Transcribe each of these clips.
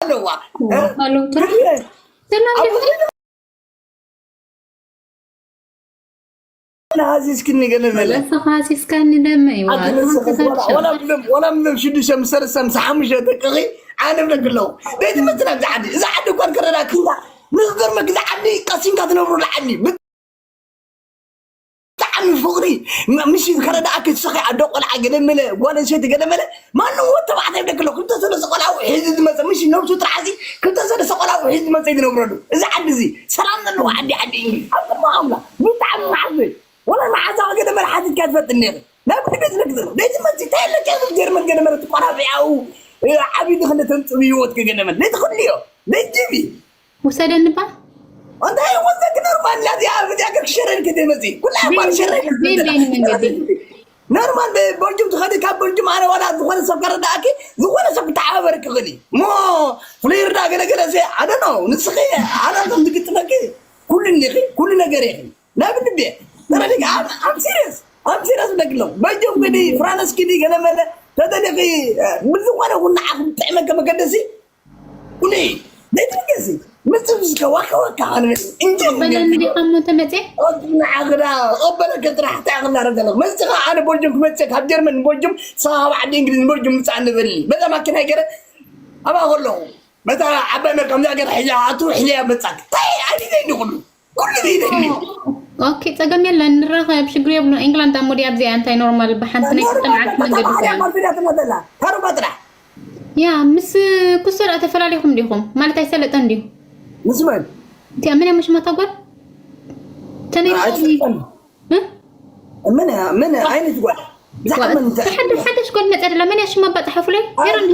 ኣለዋ። እ? ኣለዉ ትራ-፣ ብድየ። ሰላም ኣብ ዲኹም? ወገን ሃሲስክኒ ገለ መለ። ለሰኻ ሃሲስካኒ ደመ እዩ። ኣቲ ንስኺ ወላ፣ ወላ ምንም፣ ወላ ምንም ሽዱሽተ ምስ ሰለስተ ምስ ሓሙሽተ ደቅኺ ኣነ ብለኪ ኣለኹ። ቤት መትና ኣብዚ ዓዲ፣ እዚ ዓዲ እኳ ከረዳ ክንዳ ንክገርመኪ፣ እዚ ዓዲ ቀሲንካ ትነብሩ ዓዲ። ብጣዕሚ ፍቕሪ፣ ም-፣ ምሽ ከረዳእኪ ትስኺ ኣዶ ቆልዓ ገለ መለ፣ ጓል ኣንስተይቲ ገለ መለ፣ ማንም ወዲ ተባዕታይ ብለኪ ኣለኹ። ክልተ ሰለስተ ቆልዓ ሒዙ ዝመጸ፣ ምሽ ነብሱ ጥራሕ እዚ ክልተ ሰለስተ ቆልዓ ሒዙ ዝመጸ እዩ ዝነብረሉ። እዚ ዓዲ እዚ ሰላም ዘለዎ ዓዲ፣ ዓዲ እንግሊዝ። ኣብ ቅድሚ ኣምላኽ ብጣዕሚ መዓልቲ ወላ መዓዛ ገለ መለ ሓቲትካ ትፈልጥ እኒኺ። ናብ ክንዲ ቤት ንግዲ ነው። ቤት መሲ ታይለ ከ ጀርመን ገለ መለ ትቆራፊ ያው ዓቢ ድኽነ ተንጽብ ህይወት ከገለ መለ። ቤት ክንዲዮ። ቤት ጂቢ። ውሰደኒ ባ። እንታይ ወሰድክ ኖርማል እዚኣ፣ እዚኣ ገር ክሸረን ከደመጺ። ኩላ ቤን-፣ ባር ሸረን ቤን-፣ ቤን መንገዲ። ኖርማል በ-፣ በልጁም ትኸዲ፣ ካብ በልጁም ኣነ ዋላ ዝኾነ ሰብ ከረዳእኪ፣ ዝኾነ ሰብ ክተሓባበርኪ ክኽእል እዩ። እሞ ፍሎሪዳ ገለ ገለ እዚኣ፣ I don't know፣ ንስኺ ኣነ ከም ዝግጥመኪ ኩሉ እኒኺ፣ ኩሉ ነገር ኢኺ። ናይ ብልቤ። ተረዲእኪ? I'm፣ I'm serious። I'm serious ብለኪ ኣለኹ። በልጁም ክዲ፣ ፍራንስ ክዲ፣ ገለ መለ፣ ተደሊኺ፣ ብዝኾነ ይኹን ንዓኺ ዝጥዕመኪ መገደሲ፣ ኩኒ፣ ዘይትብገሲ። ምጽብስከ ዋካ ዋካ ኣነ እንጂ በለኒ ዲኻ እሞ ተመጽየ? ንዓኺ ዳ፣ ቀበለከ ጥራሕ እንታይ ክብላ ረገለኹ። መጽኻ ኣነ ቦልጁም ክመጽእ ካብ ጀርመን ቦልጁም ሰባ ዓዲ እንግሊዝ ቦልጁም ምጻእ ንበልኒ። በዛ ማኪና ገረ ኣባ ከለኹ። በታ ዓባይ መርካብ እዛ ገረ ሒዛ ኣቱ ሒዛ መጻክ። ታይ፣ ኣዲ ዘይኒ ኩሉ። ኩሉ ዘይኒ። ኦኬ፣ ጸገም የለን፣ ንራኸብ፣ ሽግር የብሉን። ኢንግላንድ ኣሞ ድያ ኣብዚኣ እንታይ ኖርማል ብሓንቲ ናይ ክልተ መዓልቲ መንገዲ እኮ እያ። ማርፊዳ ትመደላ። ታሩባ ጥራሕ። ያ፣ ምስ ኩሰር ተፈላለኹም ዲኹም? ማለት ኣይሰለጠን ድዩ? ምስ መን? እቲኣ መን እያ ሽማ እታ ጓል? ተነይ ኣይትፈልጠን። እ? ምን እያ? ምን ዓይነት ጓል? ብዛዕባ ዋ-፣ ምን እንታይ? ሓደ-፣ ሓደሽ ጓል መጸ ደላ። መን እያ ሽማ? ኣባ ጸሓፉለይ። ኣይ፣ ሄሮን።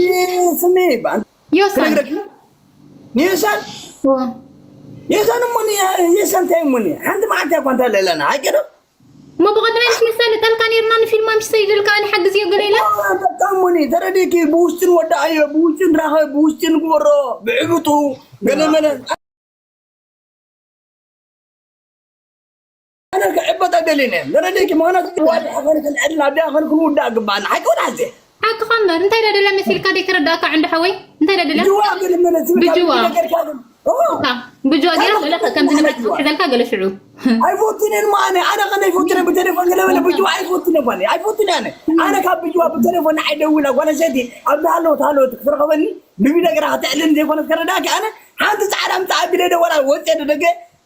ስሚ ይባል። ዮሳን። ክነግረኪ? ዮሳን? ዋ። ዮሳን እሞ ኒ-፣ ዮሳን እንታይ እሞ ኒ-፣ ሓንቲ መዓልቲ እኳ እንታይ ኣለና? ኣይቀደም? እሞ ብቐደም ምስ መሳለጠልካ ኔርና ንፊልማ ምስ ሰይደልካ ንሓግዝ እዮ ገለ ኢላ? በቃ እሞ ኒ-፣ ተረዲእኪ፣ ብውሽጥን ወዳኣዮ፣ ብውሽጥን ራኸ፣ ብውሽጥን ግበሮ፣ ብዕብጡ፣ ገለ መለ። ኣነ ክዕበጥ ኣይደልን እየ። ንረድእኪ፣ ምኽንያቱ ዋላ ኣኸን ክንዕድል፣ ኣብዲኣ ኸን ክንውዳእ ግባኣና። ሓቂ ወላ ኣዜ። ሓቅኻ እምበር፣ እንታይ ደደለ መሲልካ ደይተረዳእካ ዕንዶ ሓወይ? እንታይ ደደለ? ብጅዋ ግን መለ ዝብል ብጅዋ። ካብ ነገርካ ግን። ኦ። እታ ብጅዋ ገይሮም ገለ ከም ዝነበርካ ዝሕዘልካ ገለ ሽዑ። ኣይፈቱን እየ እሞ ኣነ፣ ኣነ ኸን ኣይፈቱን እየ፣ ብቴሌፎን ገለ በለ፣ ብጅዋ ኣይፈቱን እየ ጓለይ፣ ኣይፈቱን እየ ኣነ። ኣነ ካብ ብጅዋ ብቴሌፎን ንዓይ ደዊላ ጓል ኣንስተይቲ፣ ኣብ ዝሃለወት ሃለወት ክትረኸበኒ፣ ብቢደገራ ከተዕልል ዘይኮነት ከረዳእኪ ኣነ ሓንቲ ጻዕዳ ምጻእ ኣቢለ ዶ ወላ ወጽየ ዶ ደገ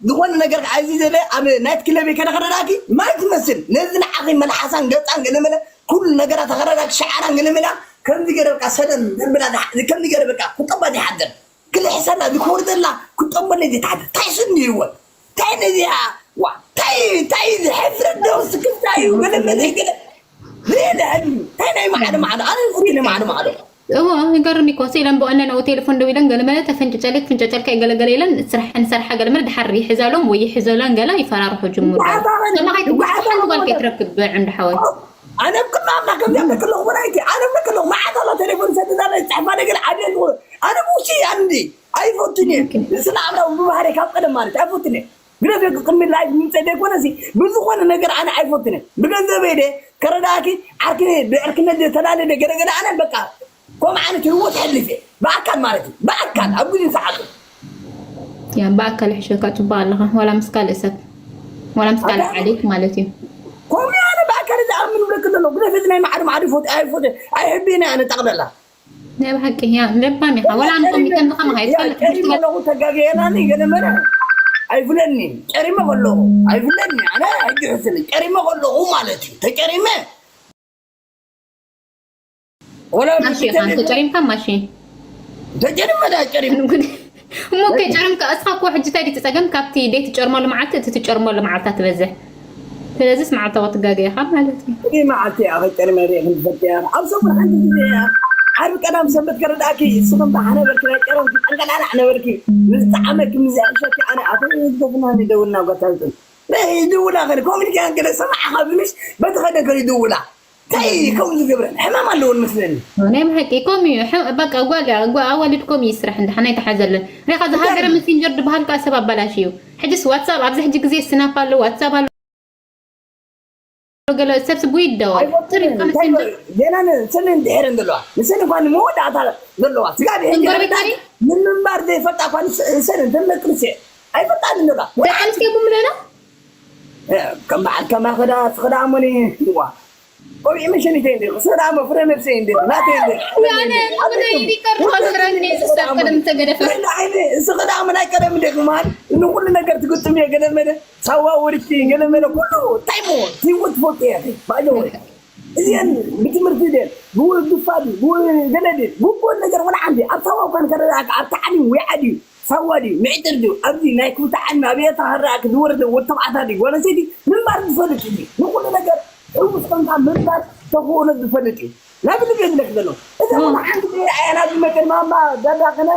ዝኾነ ነገር ኣዚዘ ዶ ኣብ ናይት ክለብ ከደ ከረዳእኪ ማይ ትመስል ነዚ ንዓኺ መልሓሳን ገጻን ገለመለ ኩሉ ነገራ ተኸረዳእኪ ሸዓራን ገለመለ ከምዚ ገረ በቃ ሰደን ደርብላ ከምዚ ገረ በቃ ክጠባ ዘይሓድር ክልሕሰና ዝኮርደላ ክጠበለ ዘይትሓድር ታይ ስኒ ይወት ታይ ነዚኣ ዋ ታይ ታይ ዝሕፍረት ዶ ስክፍታ እዩ ገለመለ ገለ ዘይለ ታይ ናይ ማዕዶ ማዕዶ ኣነ ዝኩቲ ናይ ማዕዶ ማዕዶ እዎ ይገርም እኮ ስኢለን ብቐነን ኣብኡ ቴሌፎን ደው ኢለን ገለመለ ተፈንጭጨለይ ክፍንጨጨልካ ይገለገለ ኢለን ስራሕ ንሰርሓ ገለመለ ድሓር ይሕዛሎም ወይ ይሕዘለን ገላ ይፈራርሑ ጅምሩ። ይጓሓፋ ኸን- ሰማኻይ ይጓሓፋ ትጉሓፋ ኸን- ንጓልከ ትረክብ ዕንዲ ሓወይ። ኣነ ብቅድሚ ኣምላኽ ከምዚኣ እብለኪ ኣለኹ በላይኪ ኣነ እብለኪ ኣለኹ መዓት ኣላ ቴሌፎን ሰድዳ ናይ ዝፅሕፋ ነገር ዓብየ ኣለኹ ኣነ ብውሽጢ ኣንዲ ኣይፈቱን እየ ስለ ኣምላኽ ብባህሪ ካብ ቀደም ማለት ኣይፈቱን እየ ግደፍ ቅድሚ ላይፍ ምምፀ ዘይኮነሲ ብዝኾነ ነገር ኣነ ኣይፈቱን እየ ብገንዘበይ ደ ከረዳእኪ ዓርኪ ብዕርክነት ተላለደ ገለገለ ኣነ በቃ ከምኡ ዓይነት ህይወት ሕልፍ እየ ብኣካል ማለት እዩ ብኣካል ኣብ ግዜ ሰዓቱ ያ ብኣካል ይሕሸካ ፅቡቅ ኣለኻ ዋላ ምስ ካልእ ሰብ ዋላ ምስ ካልእ ዓሌት ማለት እዩ ከምኡ ኣነ ብኣካል ዝኣምን ብለክ ዘሎ ግደፍ እዚ ናይ ማዕሪ ማዕሪ ፎት ኣይፎት ኣይሕብነ ኣነ ጠቅለላ ናይ ብሓቂ ያ ለባም ኢኻ ዋላ ኣንቶም ከምዚ ከማኻ ይፈልጥ ጨሪመ ኣለኹ ተጋገየናኒ ገለመለ ኣይፍለኒ ጨሪመ ከለኹ ኣይፍለኒ ኣነ ሕጂ ሕስኒ ጨሪመ ከለኹ ማለት እዩ ተጨሪመ ማሺ ኢኻ እንተጨሪምካ ማሺ ተጨሪመ ዳ ጨሪም እሞ ከይጨርምካ እስኻ እኮ ሕጂ እንታይ ድዩ እቲ ጸገም ካብቲ ደይ ትጨርመሉ መዓልቲ እቲ ትጨርመሉ መዓልታ ትበዝሕ ስለዚስ መዓልታዊ ትጋገ ኢኻ ማለት እዩ እኔ መዓልቲ እያ ከጨርመ ርኢኽን ትፈልጥ እያ ኣብ ሰሙን ሓንቲ ግዜ እያ ዓርቢ ቀዳም ሰንበት ከረዳእኪ እስኽን ብሓነ በርኪ ናይ ቀረምኪ ጠንቀላላዕ ነበርኪ ምስ ጣዕመኪ ምስ ዘዕሸኪ ኣነ ኣቶ ዝገፍናኒ ደውልና ጎታዝን ይድውላ ከ ኮሚኒኬሽን ገለ ሰማዕኻ ብምሽ በቲ ኸደ ከ ይድውላ እንታይ ከምኡ ዝገብረን ሕማም ኣለወን መስለኒ ናይ ብሓቂ ከምኡ እዩ በቃ ጓል እያ ኣዋልድ ከምኡ እዩ ስራሕ እንድሓ ናይ ተሓዘለን ሪኻ ዝሃገረ መሴንጀር ዝበሃል ከዓ ሰብ ኣባላሽ እዩ ሕጅስ ዋትሳፕ ኣብዚ ሕጂ ግዜ ስናፕ ኣሎ ዋትሳፕ ኣሎ ገለ ሰብ ስጉ ይደወል ትሪካ መሴንጀር ዜና ስኒ እንድሕር ዘለዋ ንስኒ እኳ ንመወዳእታ ዘለዋ ስጋ ድሕር ዘይፈልጣ እኳ ንሰን ደመቅርሴ ኣይፈልጣን ነባ። ደቂ ኣንስትዮ ብምለና ከም በዓል ከማ ኸዳ ስኸዳ ሞኒ ዋ ቆቢዕ መሸኒተይ እንዲ ስኸዳ መፍረ ነብሰይ እንዲ ናተይ እንዲ ኣነ ኣነ ይቀር ከፍረኒ ዝሰብ ቀደም ተገደፈ ስኸዳ ምን ኣይቀደም እንዲ ማን ንኩሉ ነገር ትግጥም እየ ገለ መለ ሳዋ ወርቂ ገለ መለ ኩሉ እንታይ ሞ ህይወት ፎቅ እየ ባጆ እዚአን ብትምህርቲ ድን ብውግፋ ድን ብገለ ድን ብኩል ነገር ወላ ሓንቲ ኣብ ሳዋ እኳን ከረዳእካ ኣብ ታዕሊም ወይ ዓዲ ሳዋ ድዩ ምዕጥር ድዩ ኣብዚ ናይ ክልተ ዓድሚ ኣብ ኤርትራ ከረዳእካ ዝወረደ ወዲ ተባዕታይ ድዩ ጓል ኣንስተይቲ ምንባር ዝፈልጥ እዩ። ንኩሉ ነገር ሕውስ ኮንካ ምንባር ተኽእሎ ዝፈልጥ እዩ። ናብ ልብ የብለክ ዘሎ እዛ ወላ ሓንቲ ኣያ ናብዚ መጠን ማማ ዳዳ ከነ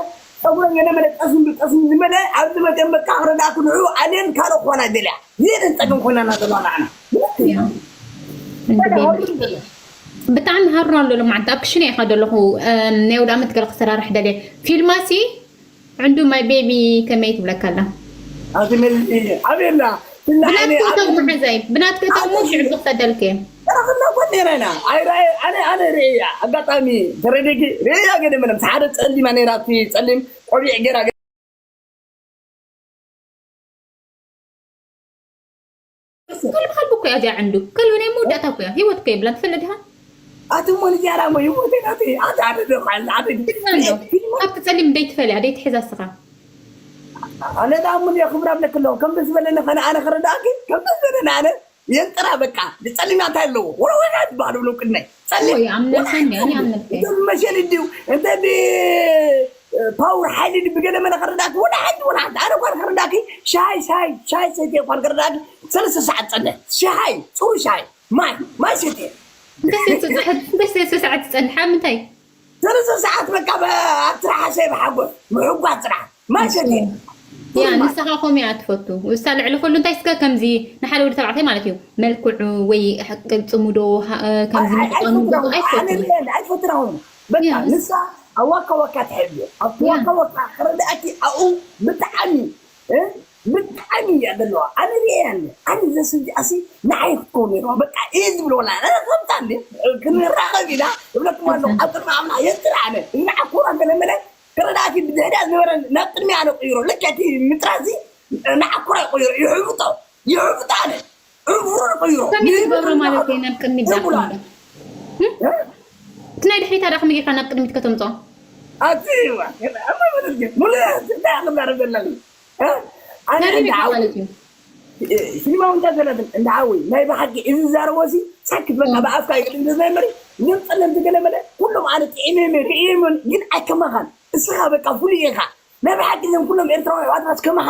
ፀጉረን ገለ መለ ጠስም ብጠስም ዝመለ ኣብዚ መጠን በቃ ክረዳእኩ ንዑ ኣልየን ካልእ ክኾና ይደልያ ይህን ፀገም ኮይናና ዘለዋ ንዓና ብጣዕሚ ሃሩና ኣሎ ሎማዓንቲ ኣብ ክሽነ ኢኻ ዘለኹ ናይ ወደ ዓመት ገለ ክሰራርሕ ደልየ ፊልማሲ ዕንዱ ማይ ቤቢ ከመይ ትብለካ ኣላ ኣቲ መዚ ኣቤላ ብናትከተው መሓዛይ ብናትከተው ሞ ሽዕብ ክሰደልክ እየ ረኽብና ኮን ኔራ ኢና ኣይረኣየ ኣነ ኣነ ርእያ ኣጋጣሚ ተረዲእኪ ርእያ ገደ መለም ሓደ ፀሊማ ነይራ እቲ ፀሊም ቆቢዕ ገይራ ከልቢ ከልቢ እኮ እያ እዚኣ ዕንዱ ከልቢ ናይ መወዳእታ እኮ እያ ህይወት እኮ የብላን ትፈልጥ ዲኻ ኣቲ ሞን እዚኣ ሞ ህይወተይ ናተይ ኣቲ ኣነ ዶ ቃል ኣቲ ትፈልጥ ዶ ኣብቲ ፀሊም ደይ ትፈልያ ደይ ትሕዛ ስኻ ኣነ ዳ ምን የኽብራ ብለክ ኣለኹ ከም ደስ በለኒ ኸነ ኣነ ክረዳእኪ ከም ደስ በለኒ ኣነ የንጥራ በቃ ብፀሊም እንታይ ኣለዎ ወላ ወላ ዝበሃል ብሎ ቅድመይ ፀሊም ወይ ኣምነልካ እንዲ ኣነ ኣምነልካ እየ። እቶም መሸል ድዩ እንተ ብ ፓወር ሓይሊ ድዩ ብገለ መለ ክረዳእኪ ወላ ሓንቲ ወላ ሓንቲ ኣነ ኳን ክረዳእኪ ሻይ ሻይ ሻይ ሰይተ ኳን ክረዳእኪ ሰለስተ ሰዓት ፀነ ሻይ ፅሩ ሻይ ማይ ማይ ሰይተ እንተሰዓት ትፀንሓ ምንታይ ሰለስተ ሰዓት በቃ ኣብ ትራሓ ሰይ ብሓጎስ ምሕጓስ ፅራሕ ማይ ሰይተ ያ ንስኻ ኮም እያ ትፈቱ እሳ ልዕሊ ኩሉ እንታይ ስጋ ከምዚ ንሓደ ወዲ ተባዕታይ ማለት እዩ መልክዑ ወይ ቅልፅሙ ዶ ከምዚ ምጥቃኑ ኣይፈቱ ኣይፈትራሁም በቃ ንሳ ኣብ ዋካ ዋካ ትሕብ ኣብ ዋካ ዋካ ክረዳእኪ ኣብኡ ብጣዕሚ ብጣዕሚ እያ ዘለዋ ኣነ ሪኤ ኣለ ኣነ ዘስንጂ ኣሲ ንዓይ ክትከውን ነይርዋ በቃ እየ ዝብሎ ወላ ከምታ እንዲ ክንራኸብ ኢና እብለኩም ኣለኹ ኣብ ቅድሚ ኣምና የንጥር ኣነ ንዓኮራ ገለመለ ክረዳእኪ ብድሕሪያ ዝነበረ ናብ ቅድሚ ኣነ ቅይሮ ልክዕቲ ምጥራዚ ንዓኮራ ይቆይሮ ይሕብጦ ይሕብጦ ኣነ ዕብሮ ይቆይሮ ከመይ ትገብሮ ማለት እዩ ናብ ቅድሚት ዛዕባ እቲ ናይ ድሕሪታ ዳ ከመይ ጌርካ ናብ ቅድሚት ከተምፅኦ ኣቲ ሙሉ እንታይ ክዛረብ ዘለና ኣነ ተሪቢካ ማለት እዩ ሲኒማ እውን ተዘለትን እንዳ ሓወይ ናይ ብሓቂ እዚ ዝዛረቦ ሲ ሳክት በቃ ብኣፍካ ይግል እንደ ዝነበሪ እዞም ጸለምቲ ገለ መለ ኩሎም ኣነ ጥዒመ ርእየምን ግን ኣይከማኻን እስኻ በቃ ፍሉይ ኢኻ ናይ ብሓቂ እዞም ኩሎም ኤርትራዊ ኣሕዋትና ከማኻ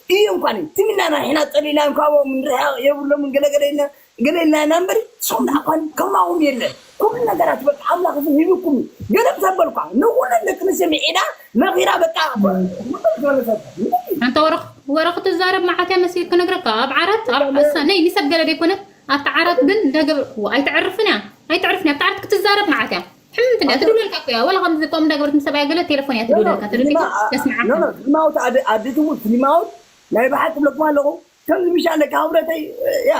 እዮም ኳኒ ትሚናና ሒና ጸሊእናዮም ካብኦም ንርሕቕ የብሎምን ገለገለ ኢልና ገለ ኢልና ኢና እምበሪ ንስኹም ደኣ ኳኒ ከማኹም የለን ኩሉ ነገራት በቃ ኣምላኽ እዚ ሂብኩም እዩ ገለ ምስ ኣበልኳ ንኹለን ደቂ ኣንስትዮ ምዒዳ መኺራ በቃ ኣንተ ወረኽ ወረኽ ትዛረብ መዓት እያ መሲል ክነግረካ ኣብ ዓራት ኣብ እሳ ነይ ንሰብ ገለ ደይኮነት ኣብቲ ዓራት ግን እንዳገበርክዎ ኣይተዕርፍን እያ ኣይተዕርፍን እያ ኣብቲ ዓራት ክትዛረብ መዓት እያ ሕምት እንዳ ትድውለልካ እኮ እያ ወላ ከምዚ ቆም እንዳገበረት ምስ ሰብኣያ ገለ ቴሌፎን እያ ትድውለልካ ተረዲእካ ተስምዓካ ኖ ኖ ትልማውት ኣደ- ኣዴትሙ ትልማውት ናይ ብሓቂ ብለኩም ኣለኹ ከምዚ ምሻ ኣለካ ህብረተይ ያ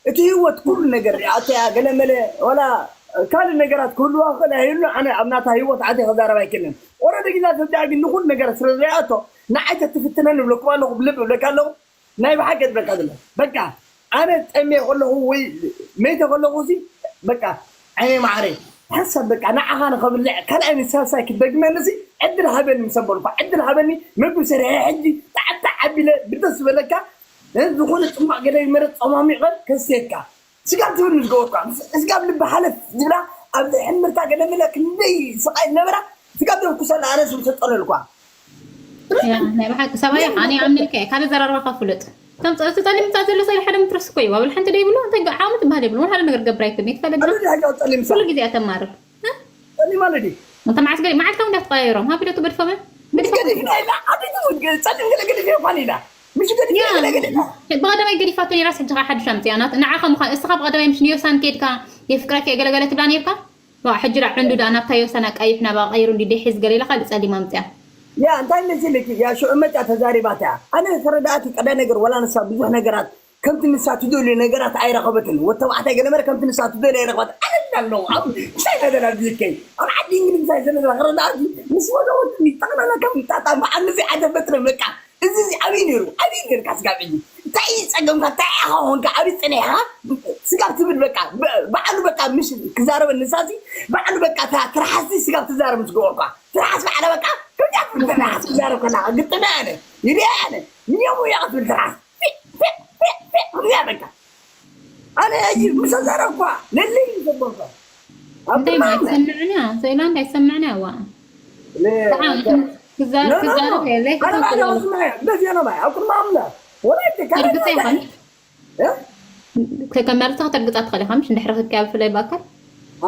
እቲ ህይወት ኩሉ ነገር ኣተያ ገለመለ ዋላ ካልእ ነገራት ክህልዋ ክኽእል ኣይህሉ ኣነ ኣብ ናታ ህይወት ኣትየ ክዛረብ ኣይክእልን ኦረዲ ግና ተዳጊ ንኩሉ ነገር ስለ ዝሪኣቶ ንዓይ ተትፍትነኒ እብለኩም ኣለኹ ብልብ እብለካ ኣለኹ ናይ ብሓቂ እብለካ ዘሎ በቃ ኣነ ጠምየ ከለኹ ወይ መይተ ከለኹ ሲ በቃ ዓይነ ማዕረ ሓሳብ በቃ ንዓኻ ንኸብልዕ ካልኣይ ንሳልሳይ ክደግመኒ ሲ ዕድል ሃበኒ ምስ ኣበልኳ ዕድል ሃበኒ ምግቢ ሰሪሐ ሕጂ ጣዕጣዕ ኣቢለ ብደስ ዝበለካ ዝኾነ ፅማቕ ገለ መረፅ ፀማሚቐ ከስየካ ስጋብ ትብል ምስ ገበርኳ ስጋብ ልቢ ሓለፍ ዝብላ ኣብዚ ሕምርታ ገለ መለ ክንደይ ስቓይ ዝነበራ ስጋብ ዘብኩሰላ ኣነ ስም ሰጠለልኳ ናይ ብሓቂ ሰብኣይ ኣነ ኣምንልካ እየ ካብ ዘራርባካ ፍሉጥ ከም ፀ- እቲ ፀሊም ምፃእ ዘሎ ሰለ ሓደ ምትረስ እኮ እዩ ዋብል ሓንቲ ደይብሉ እንታይ ገ- ዓቕሚ ትበሃል የብሉ ሓደ ነገር ገብር ኣይክእል ይትፈለግ ኣሉ ዳጋ ፀሊም ሳ ኩሉ ግዜ እተማርር ፀሊም ኣለ ድዩ እንተ መዓስ ገ- መዓልታዊ እንዳትቀያይሮም ሃቢለቱ ገድፎመ ገዲፍና ኢላ ዓበይቲ እውን ገ- ፀሊም ገለ ገዲፍ እኳን ኢላ ምሽ ገዲፍ ገለ ገለ ብቐደማይ ገዲፋቶ ነይራስ ሕጂ ከዓ ሓድሽ ኣምፅያ ናት ንዓኻ ምዃን እስኻ ብቐደማይ ምሽ ንዮሳን ከድካ የፍቅረክ የገለገለ ትብላ ነይርካ ዋ ሕጂ ዳ ዕንዱ ዳ ናብታ ዮሳን ኣቃይፍ ናባ ቀይሩ እንዲ ደይ ሒዝ ገለ ኢላ ካልእ ፀሊም ኣምፅያ ያ እንታይ መሲልክ ያ ሽዑ መጫ ተዛሪባታ ኣነ ተረዳእቲ ቀዳ ነገር ወላ ንሳ ብዙሕ ነገራት ከምቲ ንሳ ትደልዩ ነገራት ኣይረኸበትን ወተባዕታይ ገለመረ ከምቲ ንሳ ትደልዩ ኣይረኸበት ኣነ ኣለዉ ኣብ እንታይ ተደናቢርከይ ኣብ ዓዲ እንግሊዝ እንታይ ዘለና ክረዳእኪ ምስ ወደወትኒ ጠቕላላ ከም ጣጣ መዓል እዚ ሓደ በትረ በቃ እዚ እዚ ኣበይ ነይሩ ኣበይ ነርካ ስጋብ ሕጂ እንታይ እዩ ፀገምካ እንታይ ኢኻ ኾንካ ኣበይ ፀኒሕኻ ስጋብ ትብል በቃ ባዕሉ በቃ ምሽ ክዛረበ ንሳሲ ባዕሉ በቃ ትርሓስቲ ስጋብ ትዛረብ ምስ ገበርኳ ትርሓስ ባዕላ በቃ ከምዚኣ ትብል ትርሓስ ክዛረብ ከላ ግጥመ ኣነ ይድያ ኣነ ንየሙ እያ ክትብል ትርሓስ እዚኣ በቃ ኣነ ሕጂ ምስ ኣዛረብኳ ለለይ ዘበልኳ ኣብ እንታይ ግርማ ኣምላኽ ኣይሰምዕን እያ? ሰይላንድ ኣይሰምዕን እያ? ዋ። ለ- ብጣዕሚ ክዛር- ክዛረብ የለ። ኣነ ባዕላ ክዛረብ። ክስምዕ እየ። በዚ ኣነ ባይ ኣብ ግርማ ኣምላኽ። ወላ ኣይተካረን እርግጸ ባይ። ይኾን? እ? ከመልታ ከተርግጻ ትኽእል ኢኻ፣ ምሽ እንድሕር ክትከያ ብፍላይ ብኣካል?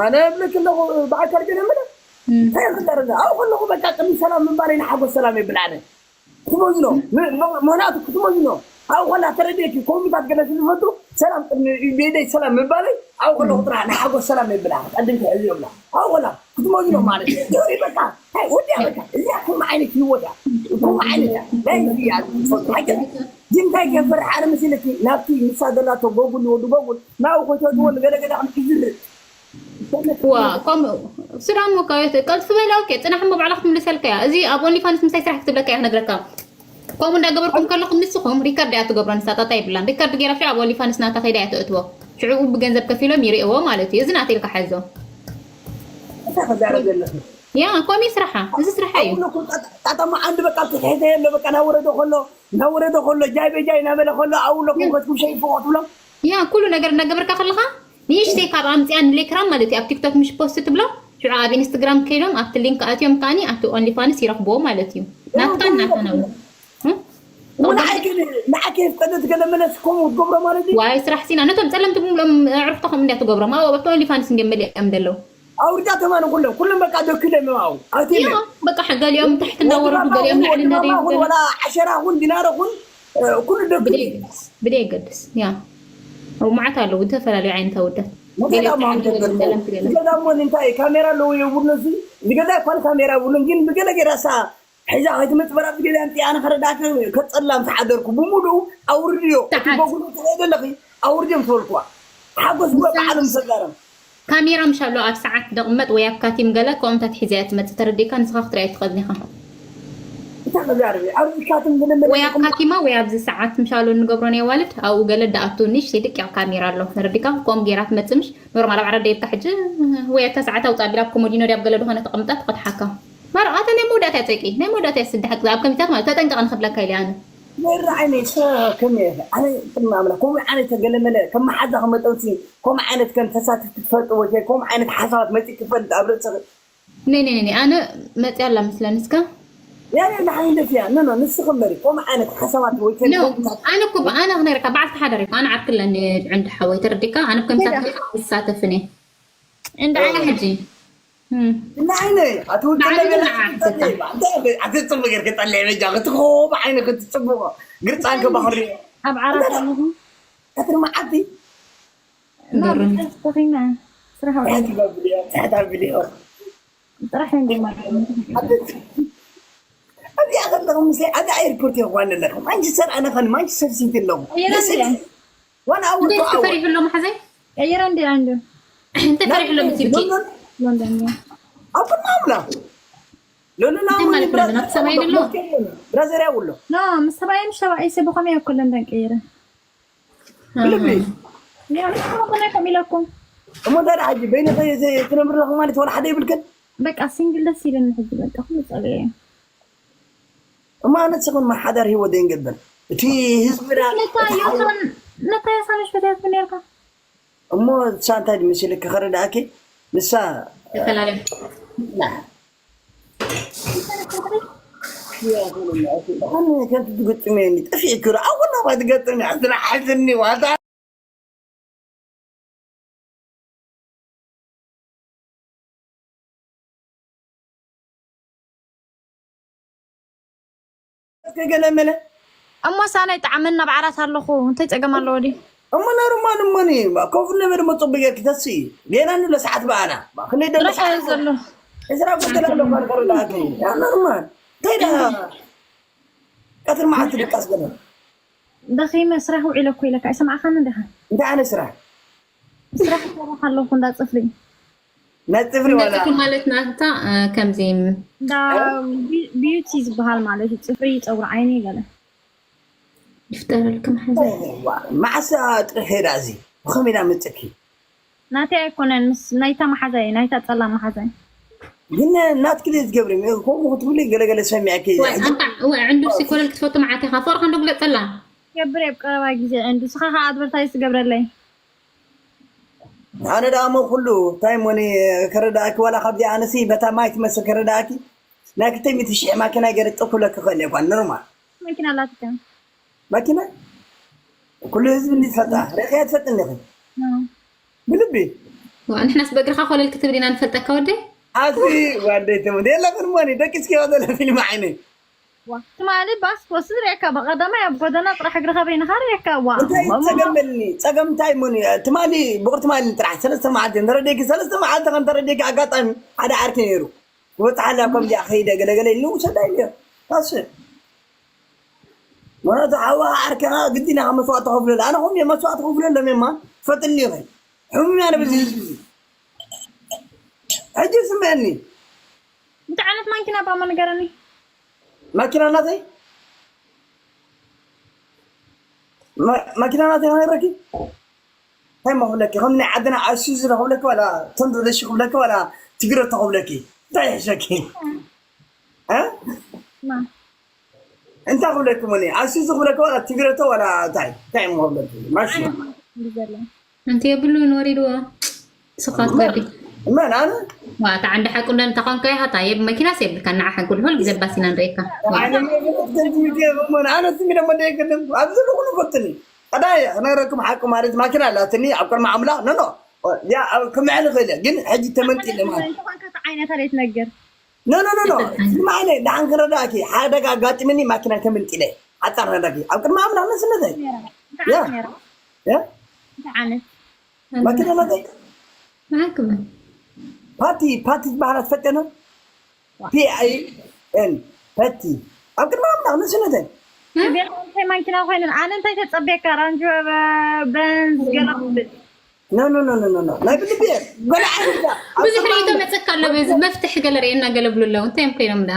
ኣነ እብለኪ ኣለኹ፣ ብኣካል ግን የምልኽ። እም። እንታይ ክዛረብ? ኣብኡ ከለኹ በቃ ቅድሚ ሰላም ምባለይ ንሓጎስ ሰላም የብል ኣነ። ክትመዝኖ ም- ም- ምኽንያቱ ክትመዝኖ ኣብኡ ከላ ተረድእኪ ኮሚታት ገለ ዝፈቱ ሰላም ቅድሚ ቤደይ ሰላም ምባለይ ኣብኡ ከለኹ ጥራሕ ንሓጎስ ሰላም የብላ ቀድም ክሕዝ የብላ ኣብኡ ከላ ክትመዝኖ ማለት እዩ ጆሪ በቃ ታይ ወዲያ በቃ እዚኣ ከም ዓይነት ህይወት እያ ከም ዓይነት እያ ናይ እዚኣ ዝፈቱ ሓቂ ግን እንታይ ከፈርሕ ኣነ መሲለኪ ናብቲ ንሳ ዘላቶ ጎጉል ወዲ ጎጉል ናብኡ ኮይተድዎ ንገለገለ ከም ትዝርእ ዋ ከምኡ ሱዳን ሞ ቀልጥፊ በለ ኦኬ ፅናሕ እሞ ባዕላ ክትምልሰልካ እያ እዚ ኣብ ኦንሊፋንስ ምሳይ ስራሕ ክትብለካ እያ ክነግረካ ከምኡ እንዳገበርኩም ከለኹም ንስኹም ሪከርድ እያ ትገብሮ ንሳ ጣጣ የብላን ሪከርድ ገይራ ሽዑ ኣብ ኦንሊፋንስ ናታ ከይዳ እያ ተእትዎ ሽዑ ብገንዘብ ከፊሎም ይርእዎ ማለት እዩ እዚ ናተይ ኢልካ ሓዞ እንታይ ከዛረብ ዘለኺ ያ ኮሚ ስራሓ እዚ ስራሓ እዩ ጣጣማ ዓንድ በቃ ትሕተ የለ በቃ ናወረደ ከሎ ናወረደ ከሎ ጃይ በጃይ ናበለ ከሎ ኣብለኩም ከትኩም ሸይፎ ትብሎም ያ ኩሉ ነገር እናገበርካ ከለኻ ንእሽተይ ካብ ኣምፅያ ንሌክራም ማለት እዩ ኣብ ቲክቶክ ምሽ ፖስት ትብሎ ሽዑ ኣብ ኢንስትግራም ከይዶም ኣብቲ ሊንክ ኣትዮም ከዓኒ ኣብቲ ኦንሊ ፋንስ ይረኽብዎ ማለት እዩ ናትካን ናታን እውን እውን ንዓይ ግን ንዓይ ከየፍቀደት ገለ መለስ ከምኡ ክትገብሮ ማለት እዩ ዋይ ስራሕ ሲና ነቶም ፀለምቲ ብምሎም ኣዕሩኽታ ከምኡ እንዲያ ትገብሮም ኣብ ኣብቲ ኦንሊ ፋንስ እንዲዮም መሊኦም ዘለዉ ኣውርዳ ተማን ኩሎም ኩሎም በቃ ደክለ ምማው ኣውቴለ ያ በቃ ገሊኦም ታሕቲ እንዳወረዱ ገሊኦም ላዕሊ እንዳደዩ ገለ ወላ ዓሸራ ኩን ዲናረ ኩን ኩሉ ደክለ ብደይገድስ ብደይገድስ ያ ኣብ መዓት ኣለዉ ዝተፈላለዩ ዓይነት ኣውዳት ገለ ገዛ ታሓት ገለ ገለ ገለ ገዛ እሞ እንታይ ካሜራ ኣለዎ የብሉን እዚ እዚ ገዛ እኳን ካሜራ የብሉን ግን ብገለ ገይራ እሳ ሒዛ ከይትመፅእ በራድ ገዛ ኣምፅኣ ኣነ ከረዳእከ ከፀላም ተሓደርኩ ብሙሉኡ ኣውርድዮ እቲ ታሓት ጎጉል ትኸደ ኣለኺ ኣውርድዮም ትበልኩዋ ሓጎስ እወ ብዓለም ሰጋረም ካሜራ ምሻሎ ኣብ ሰዓት ደቕመጥ ወይ ኣብ ካቲም ገለ ከምኡታት ሒዛያ ትመጽእ ተረዲእካ ንስኻ ክትሪኣ ኣይትኽእልን ኢኻ። እንታይ መዛረቢ ኣብዚ ካቲም ገለ መለ ወይ ኣብ ካቲማ ወይ ኣብዚ ሰዓት ምሻሎ እንገብሮ ናይ ኣዋልድ ኣብኡ ገለ ደኣቱ ንእሽተይ ድቅቕ ካሜራ ኣሎ ተረዲእካ ከምኡ ጌራ ትመጽእ ምሽ ኖርማል ኣብ ዓራት ደይብካ ሕጂ ወይ ኣብታ ሰዓት ኣውጽእ ኣቢላ ኣብ ኮሞዲኖ ድያ ኣብ ገለ ዝኾነ ተቐምጣ ትኸድሓካ። ማርቕ ኣታ ናይ መወዳእታ እያ ጸቂ ናይ መወዳእታ እያ ስደሓ ኣብ ከሚታት ማለት ተጠንቀቕ ንኽብለካ ኢለ ኣነ። መራ ዓይነይ ሰ ከመይ ኢኺ? ኣነ ቅድሚ ኣምላኽ ከምኡ ዓይነት ተገለመለ ከም መሓዛ ክመጠውሲ ከምኡ ዓይነት ከም ተሳትፍቲ ትፈልጥዎ ከ ከምኡ ዓይነት ሓሳባት መፂ ክፈልጥ ኣብ ርእስኺ ነይ ነይ ነይ ኣነ መፅያ ኣላ መስለኒ እስከ ያኔ ንሓይነት እያ ኖ ኖ ንስኺ እምበሪ ከምኡ ዓይነት ሓሳባት ወይ ከ ኖ ኣነ እኮ ብኣነ ክነግረካ በዓልቲ ሓዳር እኮ ኣነ ዓርኪ ኣለኒ ዕንዲ ሓወይ ተረዲካ ኣነ ከምሳት ዝሳተፍን እየ እንዳ ኣነ ሕጂ ንዓይነ ኣቲ ውጭ ባዕሉ ነገር ንዓርክካ። ኣቲ ጽቡቅ ጌርክ ጸለይ በጃ ክትኮብ ዓይነ ክትጽቡቅ ግርጻን ከባህሪ ኣብ ዓራት ኣለኹ ቀትሪ መዓልቲ ገርም። ተኺና ስራሕ ትሕት በብልዮ ትሕት ኣብልዮ ጥራሕ እንዲ ማለት ኣብዚኣ ከለኹም ምስ ኣብዛ ኤርፖርት የኳን ኣለኹም ማንቸስተር ኣነ ኸን ማንቸስተር ሲቲ ኣለኹ ዋላ እንዴት ተፈሪሑ ኣሎ ማሕዘይ ቀይረ እንዲ ኣንዱ እንተ ፈሪሑ ኣሎ ብስልኪ ሎንደን እያ ኣብ ቅድሚ ኣምላኽ ሎንደን ኣሁን ማለት ነው? ናት ሰማይ ደሎ? ብራዘር ያውሎ ኖ ምስ ሰብኣይ ምሽ ሰብኣይ ሰብ ብኸመይ እኮ ሎንደን ቀይረ ብልቢ ያ ምስ ሰብኣይ ኮነ ከም ኢለኩም እሞ እንታይ ደኣ ሕጂ በይነ ትነብር ኣለኹ ማለት ወላ ሓደ ይብልክን በቃ ሲንግል ደስ ይለኒ ሕጂ በቃ ኩሉ ጸበየ እማ ንስኹም ሓዳር ህይወት ዘይንገብር እቲ ህዝብና ነታ የሳነሽ ፈትያትኩ ነርካ እሞ ንሳ እንታይ ድመሲለኪ ከረዳእኪ ንሳ ተፈላለዩ ከምቲ ትግጥምየኒ ጠፊእኪ ዶ ኣወ ናባ ትገጥም እያ ዝረሓልትኒ ዋታ ገለመለ እሞ ሳናይ ጣዕመን ናብ ዓራት ኣለኹ እንታይ ፀገም ኣለዎ ድዩ እሞ ኖርማል እሞኒ ኮፍ ነበር እሞ ፅቡቅ ጌርኪ ተስኢ ጌና ንሎ ሰዓት በኣና ክንደይ ደሎ ጥራሕ እየ ሰዓት ዘሎ ዕስራ ጉዳይ ኣለኳ ንኸረዳእኪ ኖርማል እንታይ ዳ ቀትሪ መዓልቲ ድቃስ ገለ ደኺመ ስራሕ ውዒለ እኮ ኢለካ ኣይሰማዕኻኒ ዲኻ እንታይ ዓይነት ስራሕ ስራሕ ይሰርሕ ኣለኹ እንዳ ፅፍሪ ናይ ጽፍሪ እንደ ዋላ ጽፍሪ ማለት ናታ እ፣ ከምዚ እንዳ ቢ- ቢዩቲ ዝበሃል ማለት እዩ። ጽፍሪ፣ ፀጉሪ ዓይኒ ገለ ይፍጠረልኩም ሓዘ መዓስ ጥሪ ሄዳ እዚ ብኸመይ ኢላ መጽኪ ናተይ ኣይኮነን፣ ምስ ናይታ መሓዛይ፣ ናይታ ፀላም መሓዛይ። ግን ናትኪ ዘይትገብሪ ከምኡ ክትብሊ ገለገለ ሰሚዐኪ ወይ ኣንታ ወይ ዕንዱብ ሲኮለል ክትፈቱ መዓት ኢኻ ፍቕርካ እንዶ ግለጸላ ገብር ኣብ ቀረባ ግዜ ዕንዱ ስኻ ከዓ ኣድቨርታይዝ ትገብረለይ። ኣነ ደኣ እሞ ኩሉ እንታይ ሞኒ ከረዳእኪ ዋላ ካብዚ ኣነሲ በታ ማይ ትመስል ከረዳእኪ ናይ ክልተ ሚእቲ ሽሕ ማኪና ገይረ ጥኩለኪ ክእል እኳ ኖርማል መኪና ኣላትካ ማኪና ኩሉ ህዝቢ እንዲትፈልጣ ርኢያ ትፈልጥኒ ኢኺ ብልቢ ንሕናስ በእግርኻ ኮለል ክትብል ኢና ንፈልጠካ ወደይ ኣዚ ጓደይ ትሙት የለኽን ሞኒ ደቂስኪ ዘሎ ፊልም ዓይነይ ትማሊ ባስ ክወስድ ርኤካ ብቐዳማይ ኣብ ጎደና ጥራሕ እግርኻ በይንኻ ርኤካ ዋ እንታይ ጸገም በልኒ ጸገም እንታይ ሞኒ ትማሊ ብቑር ትማሊ ጥራሕ ሰለስተ መዓልቲ እንተረደይኪ ሰለስተ መዓልቲ ከም ተረደይኪ ኣጋጣሚ ሓደ ዓርኪ ነይሩ ክበጽሓላ ከምዚኣ ከይደ ገለገለ ኢሉ ውሰዳ ኢሉ ታስ ምክንያቱ ሓዋ ዓርክኻ ግዲና ካብ መስዋእቲ ከፍለሉ ኣነ ከም መስዋእቲ ከፍለሎም የማ ትፈጥኒ ኢኸ ሕሙም ያነ በዚ ህዝቢ ሕጂ ስምዐኒ እንታይ ዓይነት ማኪና ባማ ንገረኒ ማኪና ናተይ ማኪና ናተይ ከነረኪ እንታይ ማ ክብለኪ ከም ናይ ዓድና ኣሱዚ ክብለኪ ዋላ ተንዶ ደሺ ክብለኪ ዋላ ትግረቶ ክብለኪ እንታይ ይሕሸኪ እንታይ ክብለኪ ሞኒ ኣሱዚ ክብለኪ ዋላ ትግረቶ ዋላ እንታይ እንታይ ሞ ክብለኪ ማሽና ኣንቲ የብሉን ወሪድዎ ስኻት ገዲ መን ኣነ ዋታ ዓንዲ ሓቁ እንደ እንተኾንካ ኢኻ ታ የብ መኪናስ የብልካ ንዓኻ ኩሉ ኩሉ ግዜ ባሲና ንርእየካ ኣነ ስሚ ደሞ ደይክልም ኣብዚ ዘለኹ ንፈልጥኒ ቀዳይ ክነግረኩም ሓቂ ማለት ማኪና ኣላትኒ ኣብ ቅድሚ ኣምላኽ ነኖ ክምዕል ክእል ግን ሕጂ ተመንጢለ ማለት ዓይነታ ደይ ትነግር ኖ ኖ ኖ ኖ ስማዕለ ደሓን ክረዳእኪ ሓደጋ ኣጋጢምኒ ማኪና ተመንጢለ ሓፃር ረዳኪ ኣብ ቅድሚ ኣምላኽ ንስነተይ ዓነት ማኪና ናተይ ማክበ ፓቲ ፓቲ ዝበሃላ ትፈልጠና ፒ ኣይ ኤን ፓቲ ኣብ ቅድሚ ኣምላኽ ንስነተይ እንታይ ማኪና ኮይነን ኣነ እንታይ ተፀቤካ ራንጅ በንዝ ገላ ክብል ኖ ኖ ኖ ኖ ኖ ናይ ብልቢ ገለ ዓይነት ብዙሕ ርእይቶ መፀካ ኣሎ በዚ መፍትሒ ገለ ርእየና ገለ ብሉ ኣለዉ እንታይ እዮም ኮይኖም ዳ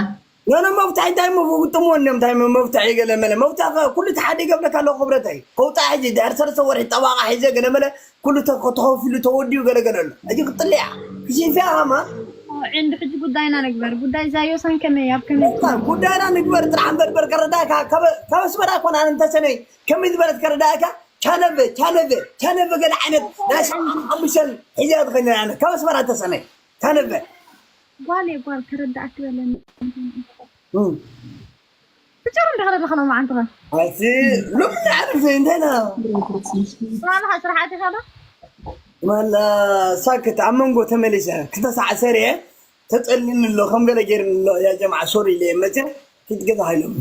ኖ ኖ መፍትሒ እንታይ ሞ ውጥሞ እንዲም እንታይ ሞ መፍትሒ ገለ መለ መፍትሒ ኩሉ ተሓደ ይገብረካ ኣለዎ ክብረተይ ከውጣ ሕጂ ድሕሪ ሰለስተ ወርሒ ጠባቃ ሒዘ ገለ መለ ኩሉ ተኸፊሉ ተወዲኡ ገለ ገለ ኣሎ ሕጂ ክጥልያ ክሽንፊያ ሃማ ዕንዲ ሕጂ ጉዳይና ንግበር ጉዳይ ዛዮሳን ከመይ ኣብ ከመይ ጉዳይና ንግበር ጥራሕ እምበር በር ከረዳእካ ካብ ኣስመራ ኮነ ኣነ እንተሰነይ ከመይ ዝበለት ከረዳእካ ቻነቨ ቻነቨ ቻነቨ ገለ ዓይነት ናይ ሰዓት ሓሙሽተን ሒዛ ትኸይድ ኣነ ካብ ኣስመራ ተሰነ ቻነቨ ጓል እየ ጓል ከረዳእክ በለኒ ብጭሩ እንዳኸለለ ከለማ ዓንትኸ ኣቲ ሎሚ ዓርፍ እንታይ ና ስራሕኻ ስራሓት ኢኻ ዶ ማላ ሳክት ኣብ መንጎ ተመሊሰ ክልተ ሰዓት ሰሪዐ ተፀሊኒ ኣሎ ከም ገለ ገይርኒ ኣሎ ያ ጀምዓ ሶሪ ኢለ መፅእ ፊት ገዛ ሃይሎም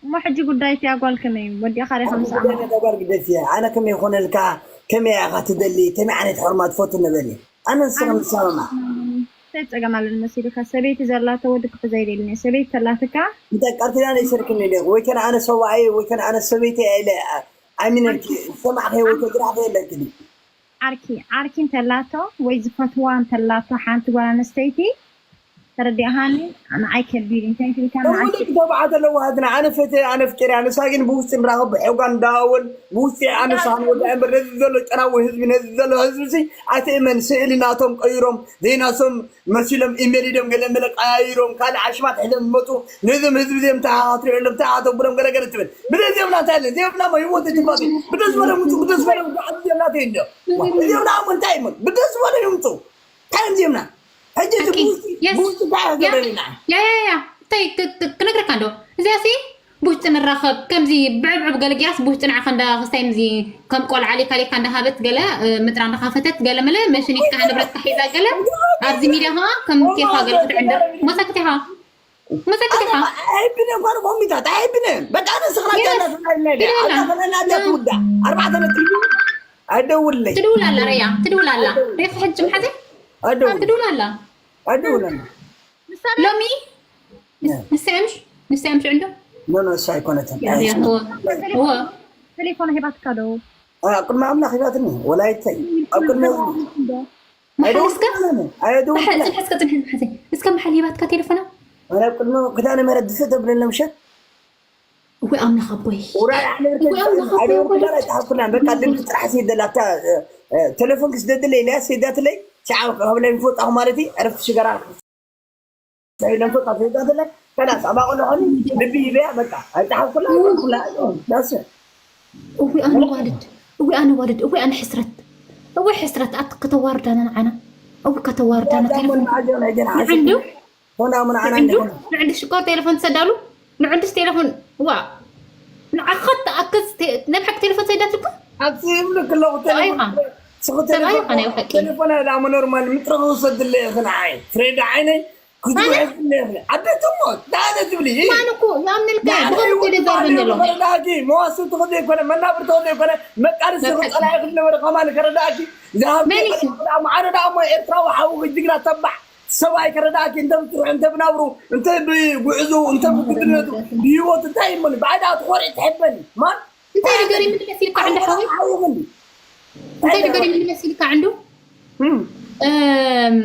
እሞ ሕጂ ጉዳይ እቲኣ ጓል ከመይ እዩ ወዲእኻ ሪኻ ምስ ጓል ግደፍ እየ ኣነ ከመይ ይኾነልካ ከመይ ኢኻ ትደሊ ከመይ ዓይነት ሕርማ ትፈቱ ነበኒ ኣነ ንስኻ ንሰማማ እንታይ ፀገም ኣለኒ መሲሉካ ሰበይቲ ዘላቶ ወዲ ክሕዘ ይደልኒ ሰበይቲ ተላትካ እንታይ ቃል ኪዳን ይሰርክኒ ኢለ ወይ ከነ ኣነ ሰብኣየ ወይ ከነ ኣነ ሰበይቲ እየ ኢለ ኣሚነልኪ ዝሰማዕኸ ወይ ከግራኸ የለክኒ ዓርኪ ዓርኪ እንተላቶ ወይ ዝፈትዋ እንተላቶ ሓንቲ ጓል ኣንስተይቲ ተረዲእሃኒ ንዓይ ከቢድ እዩ እንታይ ትልካ ንዓይ ተባዓት ኣለዎ ሃድና ኣነ ፈተ ኣነ ፍቅር ኣነ ሳጊን ብውስጥ ንራኸብ ብሕጓ እንዳወል ብውስጥ ኣነ ሳን ወደ እምበር ነዚ ዘሎ ጨናዊ ህዝቢ ነዚ ዘሎ ህዝቢ ሲ ኣይትእመን ስእሊ ናቶም ቀይሮም ዘይናሶም መሲሎም ኢሜል ኢዶም ገለ መለ ቀያይሮም ካልእ ኣሽማት ሒዞም ዝመፁ ነዞም ህዝቢ እዚኦም ተሃሃትሪዑሎም ተሃተብሎም ገለ ገለ ትብል ብዘይ ዜብና እንታይ ኣለ ዜብና ሞ ህይወት ትባል ብደስ በለ ምፁ ብደስ በለ ምፁ ዓዲ ዜብና ተይንዶ ዜብና ሞ እንታይ ሞ ብደስ በለ ይምፁ እንታይ እዮም ዜብና ሕጂ እዚ ብውስጢ ብውስጢ እንታይ ገበረና ያ ያ ያ እንታይ ክነግረካ እንዶ እዚኣ ሲ ብውሽጢ ንራኸብ ከምዚ ብዕብዕብ ገለ ጌራስ ብውሽጢ ንዓኻ እንዳ ክስታይ ምዚ ከም ቆልዓ ሌካ ሌካ እንዳሃበት ገለ ምጥራ እንዳኻፈተት ገለ መለ መሽን ኢትካ ንብረትካ ሒዛ ገለ ኣብዚ ሚድያ ኸዓ ከም ኬፋ ገለ ክትዕንድር መሳክት ኢኻ መሳክት ኢኻ ኣይብነ እኳ ንኮሚታት ኣይብነ በቃ ንስኽና ጃና ተናይናደ ኣታ ተናይናደ ትውዳ ኣርባዕተ ነጥቢ ኣይደውልለይ ትድውል ኣላ ረያ ትድውል ኣላ ሬፍ ሕጂ መሓዘ ኣይደውል ትድውል ኣላ ኣይደውልን ሎሚ ንስዕምሽ ንስዕምሽ ዕንዶ ኖ ኖ እሱ ኣይኮነትን እወ ቴሌፎን ሂባትካ ዶ ኣብ ቅድሚ ኣምላኽ ሂባትኒ ወላይተይ ኣብ ቅድሚ ህዝቢ መሓል እስከ ኣይደውልኩላን። ጽንሐ እስከ ጽንሐ ጽንሐ እስከ መሓል ሂባትካ ቴሌፎና ኧረ ቅድሚ ክዳነ መረት ድፍእ ተብለና ምሸት ወይ ኣምላኽ ኣቦይ ውራይ ኣሕለርተ ወይ ኣምላኽ ኣቦይ ኣይደውልኩላን ኣይጠሓኩላን። በቃ ድምፂ ጥራሕ ሲደላታ ቴሌፎን ክስደድለይ ኢለያ ሲዳትለይ ሻዓ ካብላይ ምፍወጣኹ ማለት እዩ። ዕረፍቲ ሽገራ ኢለን ፈጣ ሲዳትለይ ከላስ ኣባቆሎ ኾኒ ልቢ ይበያ በቃ ኣይጠሓኩላን። ኩላ ዳስ እዊ ኣንዋልድ እዊ ኣንዋልድ እዊ ኣን ሕስረት እዊ ሕስረት ኣት ከተዋርዳና ንዓና እዊ ከተዋርዳና ቴሌፎን ንዓንዱ ሆና ምን ዓና ንዕንዱ ንዕንዱ ሽኮር ቴሌፎን ትሰዳሉ ንዕንዱስ ቴሌፎን ዋ ንዓኸት ተኣክስ ነብሓቂ ቴሌፎን ሰይዳትልኩም ኣብዚ ይብሉ ክለኹ ሰብኣይኻ ሰብኣይኻ ናይ ብሓቂ ቴሌፎን ዳሞ ኖርማል ምጥረኸ ውሰድለ ይኽን ዓይ ፍሬዳ ዓይነይ ክትጉሕዝለ ይኽን ዓደትሞ ዳነ ትብሊ ማን እኮ ይኣምንልካ ብኸምኡ ቴሌዛርበን ዘለኹ ከረዳእኪ መዋስብቲ ክዘይ ኮነ መናብርቲ ክዘይ ኮነ መቃልሲ ክፀላኢ ክነበረ ከማን ከረዳእኪ ዝሃብ መን እዩ? ማዓረ ዳሞ ኤርትራዊ ሓዊ ጅግና ተባዕ ሰብኣይ ከረዳእኪ እንተ ብስርሑ እንተ ብናብሩ እንተ ብጉዕዞ እንተ ብጉድነቱ ብህይወቱ እንታይ ይመን ብዓዳ ትኾሪ ትሕበኒ ማን እንታይ ድገሪምኒ መሲልካ ዕንዱ ሓወይ ሓውኽኒ እንታይ ድገሪምኒ መሲልካ ዕንዱ እም። እም፣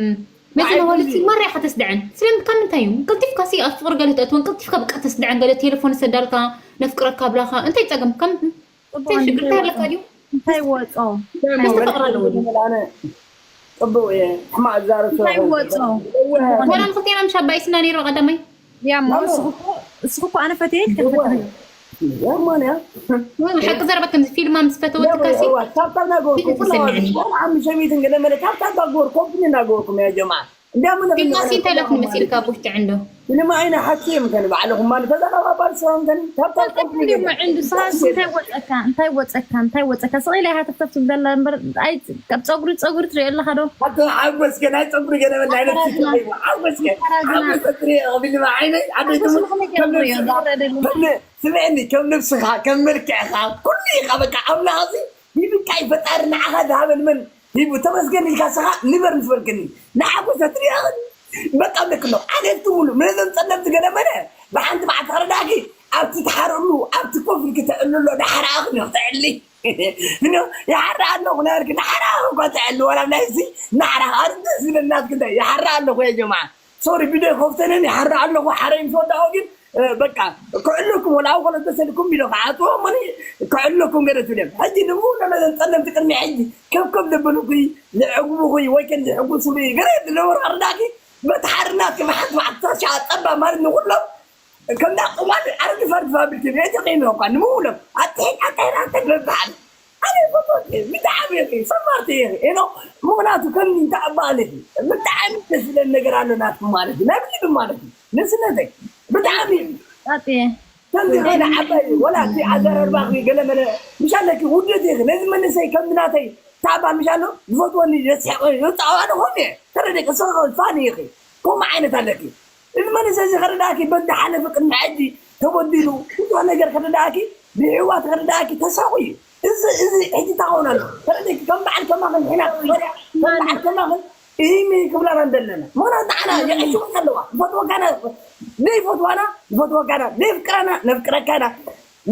መዚ መዋልድሲ ማርያ ከተስድዐን ስለም ካብ ምንታይ እዩ ቀልጢፍካ ሲ ኣብ ፍቅሪ ገለ ተእትወን ቀልጢፍካ ብቃ ተስድዐን ገለ ቴሌፎን ሰዳልካ ነፍቅረካ ብላካ እንታይ ፀገም ከም እንታይ ሽግር እንታይ ኣለካ ድዩ እንታይ ወፆ መስተፍቅር ኣለዎ ድዩ ኣነ ፅቡቅ እየ ሕማቅ ዛረብ እንታይ ወፆ ወላ ንክልቴና ምሽ ኣባይስና ነይሩ ቀዳማይ ያሞ እስኹ እኮ ኣነ ፈትየ ከፈትሪ ያማንያ ሓቂ ዘረበ ከምዚ ፊልማ ምስ ፈተወትካ ሲ ታብታብ ናገበርኩም ፊልም ተሰሚዐ ዓሚ ሸሚት ገለ መለ ታብታብ ናገበርኩም ኮምፕኒ ናገበርኩም ያ ጀማ እንዲያም ፊልማ ሲ እንታይ ኢላትኒ መሲልካ ቦሽ ጥዕንዶ ምንም ኣይነ ሓኪም ከን ባዕልኹም ማለት ተዛራባባል ሰውን ከን ታብታብ ኮምፕኒ እንዲሞ ዕንዱ ሰሃስ እንታይ ወፀካ እንታይ ወፀካ እንታይ ወፀካ ስቕ ኢላ ኢኻ ተፍተፍ ትብል ዘላ እምበር ኣይ ካብ ፀጉሪ ፀጉሪ ትሪኦ ኣለኻ ዶ ኣቶ ሓጎስከ ናይ ፀጉሪ ገለ መለ ዓይነት ሓጎስከ ሓጎስከ ትሪኦ ቢልማ ዓይነይ ዓበይትሙ ከም ነብስኻ ከም ስምዕኒ ከም ነብስኻ ከም መልክዕኻ ኩሉ ኢኻ በቃ ኣምላኽ እዚ ሂብካ እዩ ፈጣሪ ንዓኻ ዝሃበን መን ሂቡ ተመስገን ኢልካ ስኻ ንበር ምስ በልክኒ ንሓጎሰ ትሪኦ በቃ ብለክሎ ዓሌት ትብሉ ነዘም ጸለምቲ ገለ መለ ብሓንቲ መዓልቲ ከረዳእኪ ኣብቲ ትሓርሉ ኣብቲ ኮፍ ኢልኪ ተዕልሎ ዳሕራእኽን ክትዕሊ ይሓርእ ኣለኹ ነበርኪ ዳሕራእኽ እኳ ትዕሊ ወላ ናይዚ ናሕራኽ ኣርደስ ዝለናትክ እንታይ ይሓርእ ኣለኹ የ ጀማዓ ሶሪ ቢዶ ኮፍተነን ይሓርእ ኣለኹ ሓረይ ምስ ወዳኦ ግን በቃ ክዕለኩም ወላ ኣብ ኮነ ተሰልኩም ቢዶ ክዓጥዎ ሞኒ ክዕለኩም ገለ ትብልዮም ሕጂ ንብኡ ነመዘን ጸለምቲ ቅድሚ ሕጂ ከብከብ ዘበልኩ ዝዕግቡኹ ወይ ከን ዝሕጉስሉ ገለ ዝነበሩ ኣርዳኪ በቲ ሓርናት ከም ሓንቲ መዓልቲ ተሻ ጠባ ማለት ንኩሎም ከምዳ ቁማል ኣረጊ ፈርድ ፋብሪክ ቤት ቂም እኳ ንምውሎም ኣትሒት ኣካይድ ኣንተ ዝበሃል ኣነ ፈቶት ብጣዕሚ ኢኺ ሰማርቲ ኢኺ ኢኖ ምኽንያቱ ከም እንተ ኣባል ኢኺ ብጣዕሚ ደስ ዝለን ነገር ኣሎ ናትኩም ማለት እዩ ናይ ብልቢ ማለት እዩ ንስነተይ ብጣዕሚ ጣጥየ ከምዚ ኸይደ ዓባይ ወላ እቲ ኣዘራርባኺ ገለመለ ምሻለኪ ውደት ኢኺ ነዚ መንእሰይ ከምዚ ናተይ ታባ ምሻሎ ዝፈትወኒ ዘስሕቆ ዘፃዋኒ ኾም እየ ተረዲቂ ስኻ ፋን ኢኺ ከምኡ ዓይነት ኣለኪ እዚ መንእሰይ እዚ ከረዳእኪ በዚ ሓለፈ ቅድሚ ሕጂ ተበዲሉ ብዙሕ ነገር ከረዳእኪ ብሕዋት ከረዳእኪ ተሳቑ እዩ እዚ እዚ ሕጂ ታኾን ኣሎ ተረዲኪ ከም በዓል ከማኽን ሕና ከም በዓል ከማኽን ኢሚ ክብላና እንደለና ምኽንያቱ ንዓና የዕሽወት ኣለዋ ዝፈትወካና ዘይፈትዋና ዝፈትወካና ዘይፍቅራና ነፍቅረካና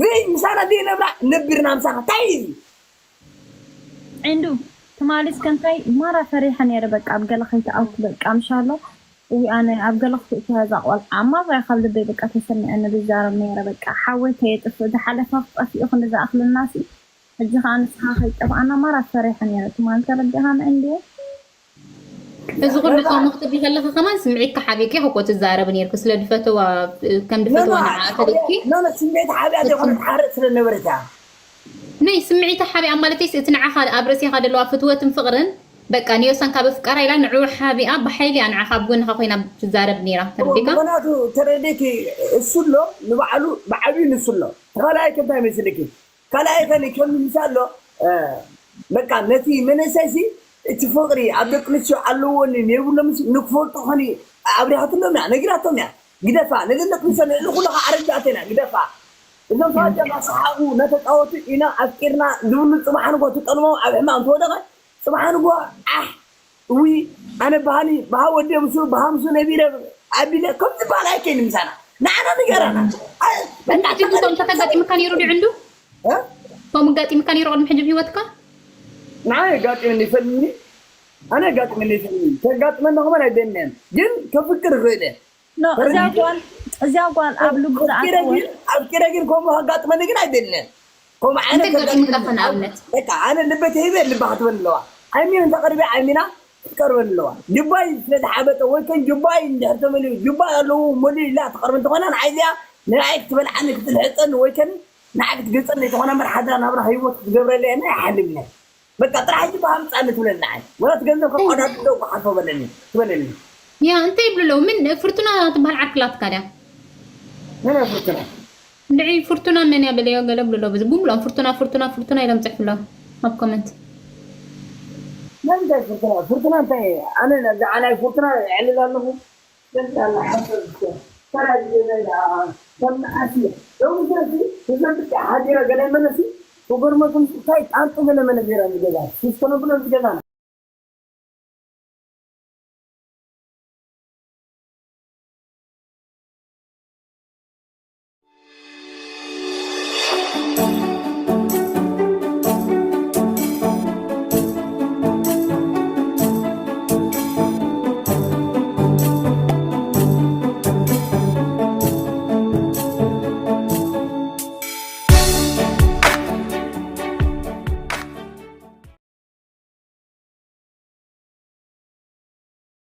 ዘይ ምሳና ዘይነብራ ነቢርና ምሳኻ እንታይ እዩ ዕንዱ ትማሊ እስከ እንታይ ማራ ፈሪሐ ነይረ በቃ ኣብ ገለ ከይትኣቱ በቃ ምሻሎ እዊ ኣነ ኣብ ገለ ክትእትያ እዛ ቆልዓ ማራ ካብ ልበይ በቃ ተሰሚዐኒ ዝዛረብ ነይረ በቃ ሓወይ ከየጥፍእ ዝሓለፈ ክጠፊኡ ክንዲ ዝኣኽልና ሲ ሕጂ ከዓ ንስኻ ከይጠፍኣና ማራ ፈሪሐ ነይረ ትማሊ ተረዲኻኒ ዕንዱ እዚ ኩሉ ከምኡ ክትብሊ ከለኺ ከማን ስምዒትካ ሓቢእኪ ኢኺ እኮ ትዛረቢ ነይርኪ ስለ ድፈተዋ ከም ድፈተዋ ንዓ ከሊእኪ ኖ ኖ ስምዒት ሓቢኣ ዘይኮነ ትሓርእ ስለ ነበረት እያ ነይ ስምዒታ ሓቢኣ ማለተይስ እቲ ንዓኻ ኣብ ርእሲኻ ዘለዋ ፍትወትን ፍቕርን በቃ ንዮሳን ካብ ኣፍቀራ ኢላ ንዕኡ ሓቢኣ ብሓይሊ እያ ንዓኻ ኣብ ጎንኻ ኮይና ትዛረብ ነይራ ተረዲእካ ምኽንያቱ ተረዲእኪ እሱ ኣሎ ንባዕሉ ብዓብዩ ንሱ ኣሎ ተኻልኣይ ከንታይ መስልኪ ካልኣይ ከኒ ከም ምምሳ ኣሎ በቃ ነቲ መንእሰይሲ እቲ ፍቕሪ ኣብ ደቂ ኣንስትዮ ኣለዎን የብሎምስ ንክፈልጡ ኾኒ ኣብሪሃትሎም እያ ነጊራቶም እያ ግደፋ ነዚ ደቂ ኣንስትዮ ንዕሊ ኩሉ ከዓ ኣረዳእተን እያ ግደፋ እዞም ሰባት ደማ ሰሓቑ ነተፃወቱ ኢና ኣፍቂርና ዝብሉ ፅባሕ ንጎ ትጠልሞም ኣብ ሕማም ተወደቐ ፅባሕ ንጎ ዓሕ እዊ ኣነ ባህኒ ብሃ ወዲ ምስሉ ብሃምሱ ነቢረ ኣቢለ ከም ዝበሃል ኣይከይን ምሳና ንዓና ንገራና ሕጂ ግን ከምኡ ተጋጢምካ ነይሩ ድዩ ዕንዱ ከምኡ ጋጢምካ ነይሩ ቅድሚ ሕጂ ብሂወትካ ንዓይ ኣጋጢሙኒ ይፈልኒ ኣነ ኣጋጥመኒ ይፈልኒ። ከጋጥመኒ ከማን ኣይደልንያን። ግን ከፍቅር ይኽእል እየ። ኖ እዚኣ ጓል እዚኣ ጓል ኣብ ልቡ ኣፍቂረ ዝኣተወ ግን ኣፍቂረ ግን ከምኡ ከጋጥመኒ ግን ኣይደልንያን። ከምኡ ዓይነት እንታይ ገጢሙካ ከጋጥመኒ ከ ንኣብነት? በቃ ኣነ ልበ ተሂበ ልባ ክትበኒ ኣለዋ። ኣይሚን እንተ ቀርቢ ኣይሚና ክትቀርበኒ ኣለዋ። ጁባይ ስለ ዝሓበጠ ወይ ከን ጁባይ እንድሕር ተመልዩ ጁባይ ኣለዉ መሊኡ ኢላ ትቐርቢ እንተኾነ ንዓይ እዚኣ ንዓይ ክትበልዓኒ ክትልሕፀኒ ወይ ከን ንዓይ ክትገፀኒ እንተኾነ መርሓዳ ናብራ ህይወት ክትገብረለይ ኣነ ኣይሓልምነ። በቃ ጥራሕ ሕጂ ብሃምፃኒ ትብለኒ ንዓይ ወላ እቲ ገንዘብ ከቆዳድዶ ክሓልፎ በለኒ ትበለኒ። ያ እንታይ ይብሉ ኣለዉ? ምን ፍርቱና ትበሃል ዓርክላትካ ድያ? መን እያ ፍርቱና? እንድዒ ፍርቱና መን እያ በለዮ ገለ ብሉ ኣለዉ። ብዝቡም ብሎም ፍርቱና ፍርቱና ፍርቱና ኢሎም ፅሕፉ ኣለዉ ኣብ ኮመንት። መን እንታይ ፍርቱና? ፍርቱና እንታይ? ኣነ ነዚ ዓላይ ፍርቱና የዕልል ኣለኹ። ስለዚ ኣነ ሓሰብ ዝኮ። ሰራይ ገዛ ኢላ ከም ዓሲ። ሎሚ ስለዚ እዞም ብቻ ሓዲረ ገለ መለሲ ክጎርመቱም እንታይ ጣንጡ ገለ መለ ገይራ ዝገዛ። ሲስተም ብሎ ዝገዛና።